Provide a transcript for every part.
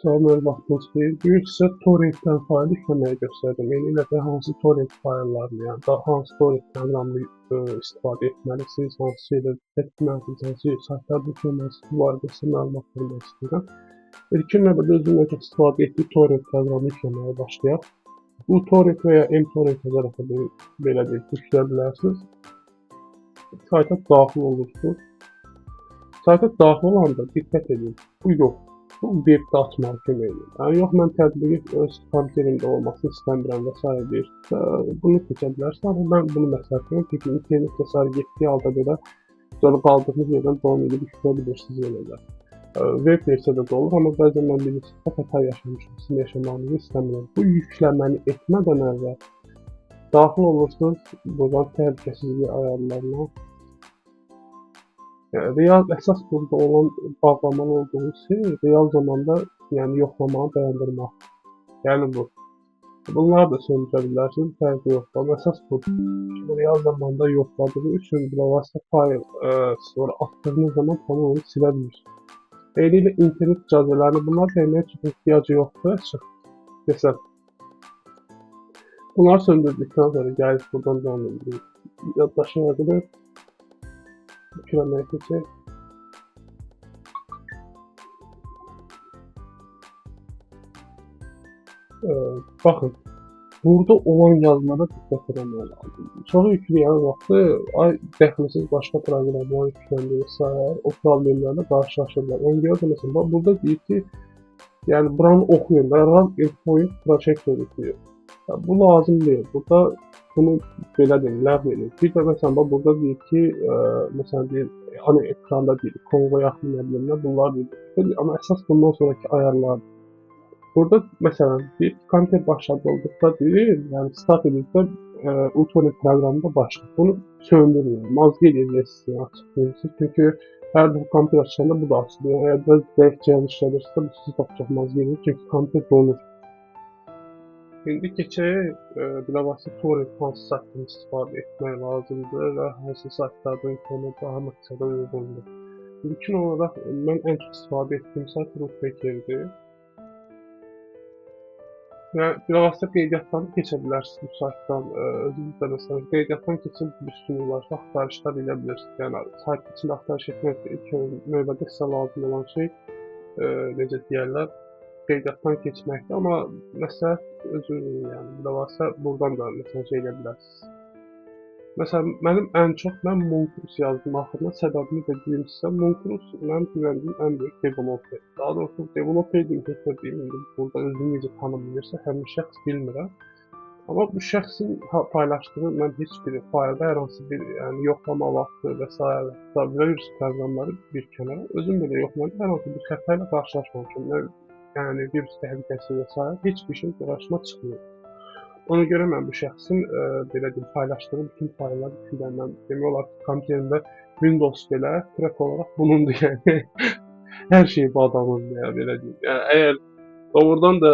Salam, hər vaxtınız xeyir. Bugün sizə torrentdən fayl yükləməyi göstərdim. Eynilə də hansı torrent fayllarını, yəni da hansı torrent proqramını istifadə etməlisiniz, hansı şeyləri etməlisiniz, hansı saytlarda yükləməlisiniz, bu barədə sizə məlumat vermək istəyirəm. İlkin növbədə özüm ən çox istifadə etdiyim torrent proqramını yükləməyə başlayaq. Bu torrent və ya mTorrent yazaraq da belə deyək, yükləyə bilərsiniz. Sayta daxil olursunuz. Sayta daxil olanda diqqət edin, bu yox. Bu webdə açmağa kömək edir. Yəni, yox, mən tətbiqi öz kompüterimdə olmasını istəmirəm və s. deyirsə, bunu seçə bilərsiniz. Amma mən bunu məsləhət görürəm. Çünki internet və s. getdiyi halda belə sonra qaldığınız yerdən davam edib yükləyə bilirsiniz yenə də. Web versiyada da olur, amma bəzən mən bilirsiniz, xəta yaşamışam, sizin yaşamağınızı istəmirəm. Bu yükləməni etmədən əvvəl daxil olursunuz buradan təhlükəsizlik ayarlarına. Yəni, real, əsas burada olan bağlamalı olduğumuz şey real zamanda, yəni yoxlamanı dayandırmaq. Yəni bu. Bunları da söndürə bilərsiniz, fərqi yoxdur. Amma əsas budur. Real zamanda yoxladığı üçün bilavasitə fayl sonra atdığınız zaman tamam onu silə bilirsiniz. Eynilə internet icazələrini bunlar verməyə çox ehtiyacı yoxdur, açıq desəm. Bunları söndürdükdən sonra gəlib buradan davam edirik. Yaddaşa yazılır. Yükləməyə keçək. Baxın, burada olan yazılara diqqət eləmək lazımdır. Çox yükləyən vaxtı ay dəxilsiz başqa proqramlar yükləndi və s. o problemlərlə qarşılaşa bilər. Ona görə də məsələn, burada deyir ki, yəni buranı oxuyun, RAM Endpoint Protector deyir. Bu lazım deyil. Burada bunu belə deyim, ləğv edir. Bir də məsələn, burada deyir ki, məsələn, deyir, ana ekranda deyir, konqo yaxın nə bilim nə, bunlar deyir. Amma əsas bundan sonraki ayarlardır. Burada məsələn, deyir ki, kompüter başladıldıqda deyir, yəni start edildikdə uTorrent proqramında başlayır. Bunu söndürmür. Mazgi edəcəksiniz, açıq deyirsiniz. Çünki hər bir kompüter açılanda bu da açılır. Əgər biraz zəif cihaz işlədirsə, bu sizi çox çox mazgi edir. Çünki kompüter donur. İndi keçək, bilavasitə torrent hansı saytdan istifadə etmək lazımdır və hansı saytlardan yükləmək daha məqsədə uyğundur. İlkin olaraq mən ən çox istifadə etdiyim sayt Rutbacker'dir. Yəni, bilavasitə qeydiyyatdan keçə bilərsiniz bu saytdan. Özünüz də məsələn, qeydiyyatdan keçib bir üstünlük varsa axtarışlar edə bilirsiniz. Yəni, sayt içində axtarış etmək ilk növbədə sizə lazım olan şey, necə deyərlər, qeydiyyatdan keçməkdir. Amma məsləhət özünüz, yəni bilavasitə buradan da məsələn şey edə bilərsiniz. Məsələn, mənim ən çox, mən Monkrus yazdım axırına, səbəbini də deyim sizə. Monkrus mənim güvəndiyim ən böyük developer. Daha doğrusu, developer deyim, hacker deyim, indi burada özünü necə tanımlayırsa, həmin şəxs bilmirəm. Amma bu şəxsin paylaşdığı mən heç bir faylda hər hansı bir yəni, yoxlama vaxtı və s. virus proqramları bir kənara, özüm belə yoxladım, hər hansı bir xəta ilə qarşılaşmamışam. Yəni, virus təhlükəsi və s. heç bir şey qarşıma çıxmıyor. Ona görə mən bu şəxsin, belə deyim, paylaşdığı bütün faylları yükləyirəm. Mən demək olar ki, kompüterimdə Windows belə crack olaraq bunundur, yəni. Hər şey bu adamındır, yəni, belə deyim. Yəni, əgər doğrudan da,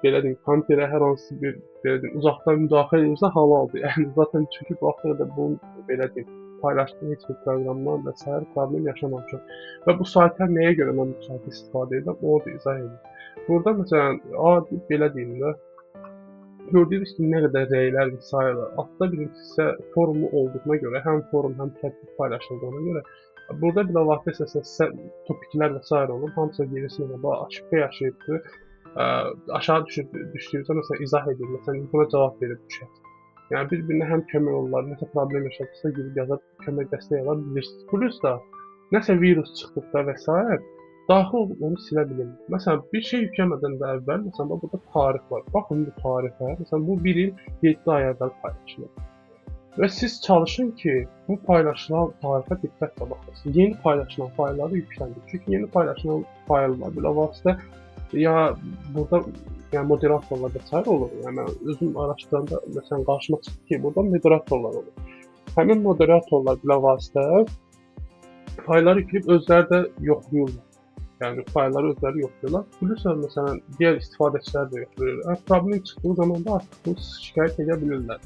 belə deyim, kompüterə hər hansı bir, belə deyim, uzaqdan müdaxilə edirsə halaldır. Yəni, zaten çünki bu vaxta qədər bunun, belə deyim, paylaşdığı heç bir proqramdan və s. problem yaşamamışam. Və bu sayta nəyə görə mən bu saytı istifadə edirəm, onu da izah edirəm. Burada, məsələn, adi, belə deyim də, gördüyünüz kimi nə qədər rəylər və s. var. Altda birincisi forumu olduğuna görə, həm forum, həm tətbiq paylaşıldığına görə, burada bilavasitə sizə topiklər və s. olur. Hamısı gerisinə də şübhə yaşayıbdır. Aşağı düşdüyünüzdə məsələn izah edir, məsələn buna cavab verir bu şəxs. Yəni bir-birinə həm kömək olurlar, nəsə problem yaşadıqsa girib yazıb kömək dəstək ala bilirsiniz. Plus da nəsə virus çıxdıqda və s. daxil olub onu silə bilirlər. Məsələn, bir şey yükləmədən də əvvəl, məsələn, burada tarix var. Baxın bu tarixə, məsələn, bu 1 il 7 ay əvvəl paylaşılır. Və siz çalışın ki, bu paylaşılan tarixə diqqətlə baxasınız. Yeni paylaşılan faylları yükləndir. Çünki yeni paylaşılan fayllar bilavasitə ya burada yəni moderatorlar və s. olur. Yəni, mən özüm araşdıranda, məsələn, qarşıma çıxdı ki, burada moderatorlar olur. Həmin moderatorlar bilavasitə faylları yükləyib özləri də yoxlayırlar. Yəni, faylları özləri yoxlayırlar. Plus, məsələn, digər istifadəçilər də yoxlayırlar. Yəni, problem çıxdığı zaman da artıq bunu şikayət edə bilirlər.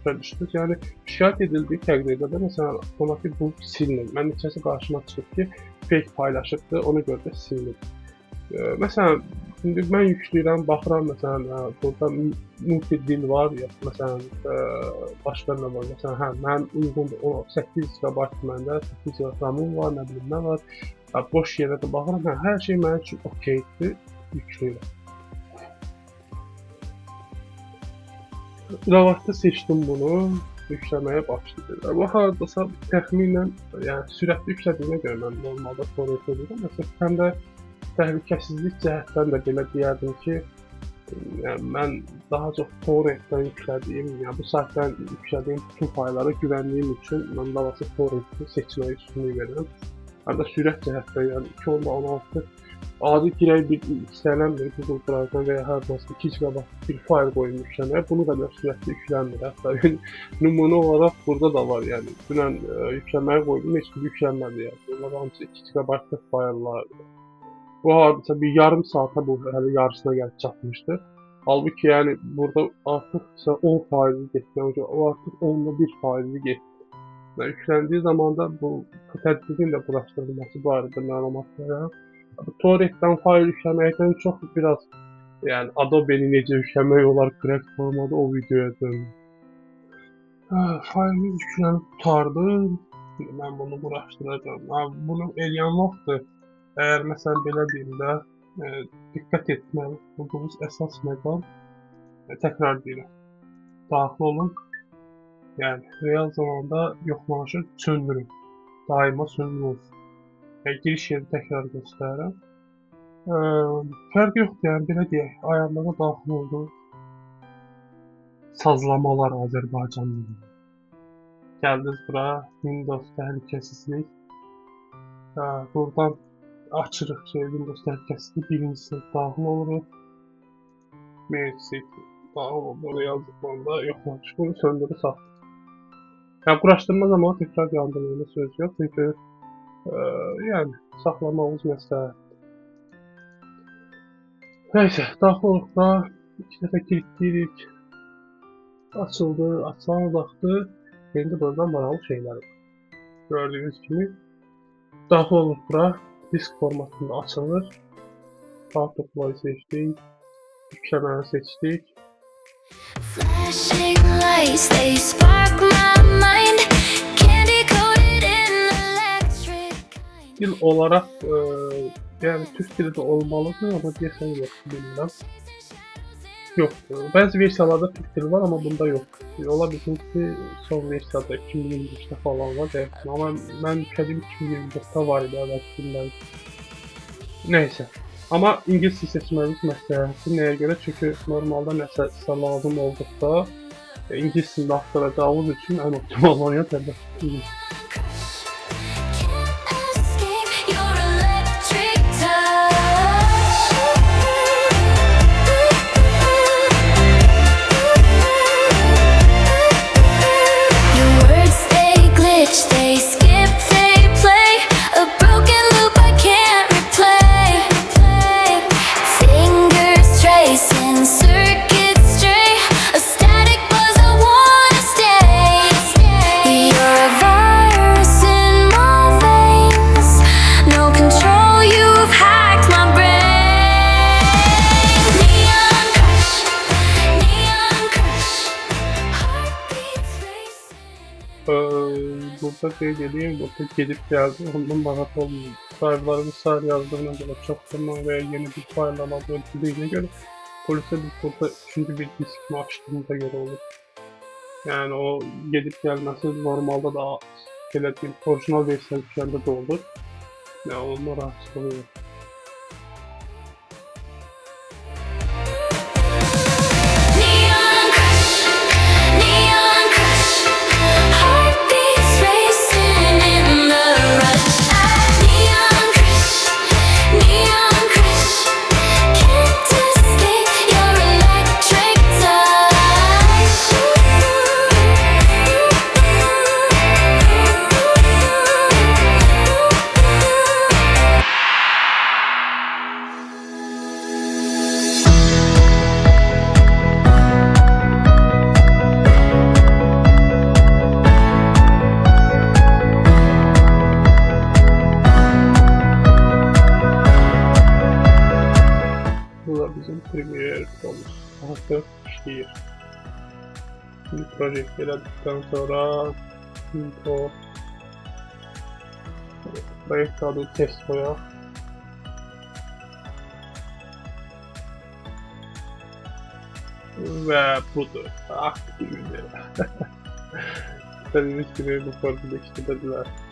Başa düşdünüz? Yəni, şikayət edildiyi təqdirdə də, məsələn, avtomatik bu silinir. Mən neçəsi qarşıma çıxıb ki, fake paylaşıbdır, ona görə də silinir. Məsələn, İndi mən yükləyirəm, baxıram, məsələn, burada multi dil var, ya, məsələn, başqa nə var, məsələn, hə, mənim uyğundur, 8 GB məndə, 8 GB RAM-ım var, nə bilim nə var, boş yerə də baxıram, hə, hər şey mənim üçün okeydir, yükləyirəm. Rahatda seçdim bunu, yükləməyə başladı. Bu hardasa təxminən, yəni sürətli yüklədiyinə görə mən normalda torrent edirəm, məsələn, həm də təhlükəsizlik cəhətdən də belə deyərdim ki, yəni mən daha çox torrentdən yüklədiyim, yəni bu saytdan yüklədiyim bütün fayllara güvəndiyim üçün mən daha çox torrenti seçməyi üstünlük verirəm. Həm də sürət cəhətdən, yəni 2.16 adi girək bir istənilən bir Google Drive-dan və ya hər hansı 2 GB bir fayl qoyum yükləməyə, bunu qədər sürətli yüklənmir. Hətta nümunə olaraq burada da var, yəni dünən yükləməyə qoydum, heç bir yüklənmədi, yəni bunlar hamısı 2 GB-lıq fayllardır. Bu hardasa bir yarım saata bu hələ yarısına gəlib çatmışdı. Halbuki yəni burada artıq 10% getdi, yəni o artıq 10.1% getdi. Və yükləndiyi zaman da bu tətbiqin də quraşdırılması barədə məlumat verirəm. Torrentdən fayl yükləməkdən çox biraz, yəni Adobe-ni necə yükləmək olar crack formada o videoya döndüm. Faylımız yüklənib qurtardı. Mən bunu quraşdıracağam. Bunu eləyən vaxtı, əgər məsələn belə deyim də, diqqət etməli olduğumuz əsas məqam, təkrar deyirəm, daxil olun, yəni real zamanda yoxlanışı söndürün, daima söndürün olsun. Yəni, giriş yeri təkrar göstərirəm. Fərqi yoxdur, yəni belə deyək, ayarlara daxil oldu. Sazlamalar Azərbaycan dili. Gəldiniz bura, Windows təhlükəsizlik. Buradan açırıq Windows təhlükəsizlik birinci daxil oluruq. Mersi daxil oldu, real zamanda yoxlanış bunu söndürü saxlayır. Yəni, quraşdırma zamanı təkrar yandırmağına söz yox, çünki yəni, saxlamağımız məsləhətdir. Nəysə, daxil oluq da, 2 dəfə kilitləyirik. Açıldı, açılan vaxtı, indi buradan maraqlı şeylər var. Gördüyünüz kimi, daxil oluq bura, disk formatında açılır. Autoplay seçdik, yükləməni seçdik. Flashing lights, they spark my mind. Candy coated in electric kind. Dil olaraq, yəni türk dili də olmalıdır, amma deyəsən yox, bilmirəm. Yoxdur. Bəzi versiyalarda türk dili var, amma bunda yox. Ola bilsin ki, son versiyada 2023-də falan var, deyəsən. Amma mən yüklədiyim 2024-də var idi, əvvəlki günlərdə. Nəysə. Amma ingilis dili seçməyimiz məsləhətdir. Nəyə görə? Çünki normalda nəsə sizə lazım olduqda ingilis dilində axtaracağınız üçün ən optimal variant əlbəttə ingilis. Can't escape your electric touch. Your words, they glitch, they skip, they play. A broken loop I can't replay. Fingers tracing circuits stray. A static buzz I wanna stay. You're a virus in my veins. No control, you've hacked my brain. Neon crush, neon crush. Heartbeats racing. Burada qeyd edeyim, burada gedib gəldi, ondan narahat olmayın. Driverları vesaire yazdığına görə çox zaman və ya yeni bir fayl əlavə edildiyinə görə polisə biz burada üçüncü bir disk kimi açdığımıza görə olur. Yəni o gedib gəlməsi normalda da belə deyim, orijinal versiya yükləndə də olur. Yəni onun narahatlığı yox. Neon crush, neon crush. Heartbeats racing in the rush. Neon crush, neon crush. Can't escape your electric touch. Bizim Premiere Pro'muz artıq işləyir. Şimdi project elədikdən sonra info proyekt adı test qoyaq. Və budur. Aktivdir. İstədiyiniz kimi bu formada işlədə bilərsiniz.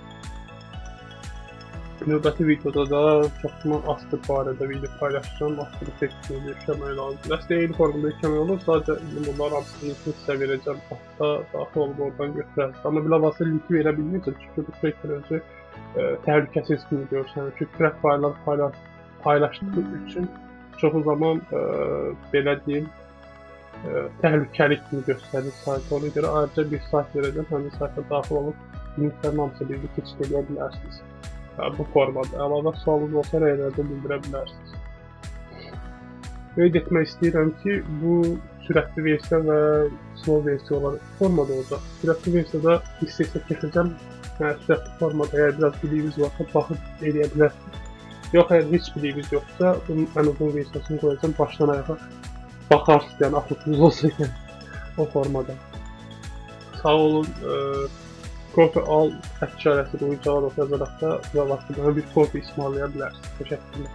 Növbəti videoda da çoxlu After barədə video paylaşacağım. After Effects-i yükləmək lazımdır. Əslində eyni formada yükləmək olur. Sadəcə bunların hamısını linkini sizə verəcəm. Hatta daxil olub oradan götürərsiniz. Amma bilavasitə linki verə bilməyəcəm. Çünki bu proyektlər özü təhlükəsiz kimi görsənir. Çünki crack fayllar paylaşdığı üçün çoxu zaman belə deyim, təhlükəli kimi göstərir sayt. Ona görə ayrıca bir sayt verəcəm. Həmin sayta daxil olub linklərin hamısı birlikdə keçid edə bilərsiniz. Bu formada. Əlavə sualınız olsa rəylərdə bildirə bilərsiniz. Qeyd etmək istəyirəm ki, bu sürətli versiya və slow versiya olaraq formada olacaq. Sürətli versiyada hissə-hissə keçəcəm. Yəni, sürətli formada əgər biraz biliyiniz varsa, baxıb eləyə bilərsiniz. Yox, əgər heç biliyiniz yoxsa, bunun ən uzun versiyasını qoyacağam. Başdan ayağa baxarsınız, yəni axıtınız olsa yəni, o formada. Sağ olun. Kofe al, ət işarəsi qoyun, cavab yazaraq da bilavasitə bir kofe ismarlaya bilərsiniz. Təşəkkürlər.